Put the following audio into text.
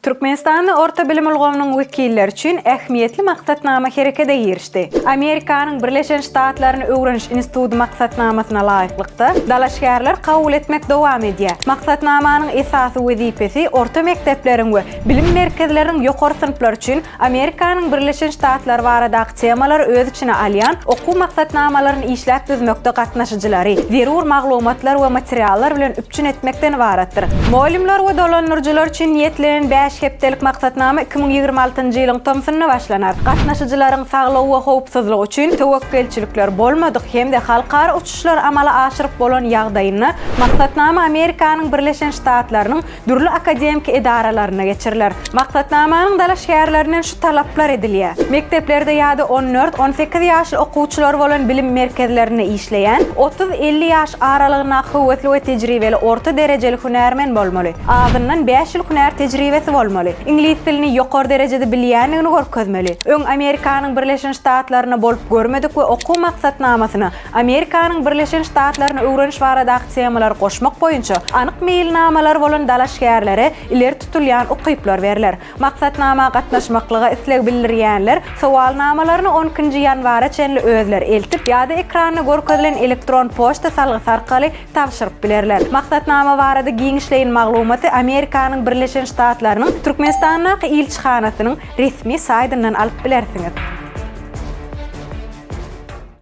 Türkmenistanda orta bilim ulgamynyň wekilleri üçin ähmiýetli maksatnama herekete girişdi. Amerikanyň Birleşen Ştatlaryny öwreniş instituty maksatnamasyna laýyklykda, dalaşgärler kabul etmek dowam edýär. Maksatnamanyň esasy wezipesi orta mekdepleriň we bilim merkezleriniň ýokary synplary üçin Amerikanyň Birleşen Ştatlary baradaky temalary öz içine alýan okuw maksatnamalaryny işläp düzmekde gatnaşyjylary zerur maglumatlar we materiallar bilen üpjün etmekden ybaratdyr. Mugallymlar we dolandyryjylar üçin niýetlenen bäş hepdelik maksatnama 2026-njy ýylyň tomsunda başlanar. Gatnaşyjylaryň saglygy we howpsuzlygy üçin töwekgelçilikler bolmadyk hem-de halkara uçuşlary amala aşyryp bolan ýagdaýynda maksatnama Amerikanyň Birleşen Ştatlarynyň dürli akademiki edaralarynda geçiriler. Maksatnamanyň dalaşgärlerinden şu talaplar edilýär, mekdeplerde ýa-da on dört, on sekiz ýaşly okuwçylary bolan bilim merkezlerinde işleýän, otuz-elli ýaş aralygyndaky höwesli we tejribeli orta derejeli hünärmen bolmaly, azyndan bäş ýyl hünär tejribesi bolmaly, iňlis dilini ýokary derejede bilýändigini görkezmeli, öň Amerikanyň Birleşen Ştatlarynda bolup görmedik we okuw maksatnamasyna Amerikanyň Birleşen Ştatlaryny öwreniş baradaky temalary goşmak boýunça anyk meýilnamalary bolan dalaşgärlere ileri tutulýan ukyplar berler. Maksatnama gatnaşmaklyga isleg bildirýänler sowalnamalaryny on ikinji ýanwara çenli özleri eltip ýa-da ekranda görkezilen elektron poçta salgysy arkaly tabşyryp bilerler. Maksatnama barada giňişleýin maglumaty Amerikanyň Birleşen Ştatlarynyň Türkmenistandaky ilçihanasynyň resmi saýtyndan alyp bilersiňiz.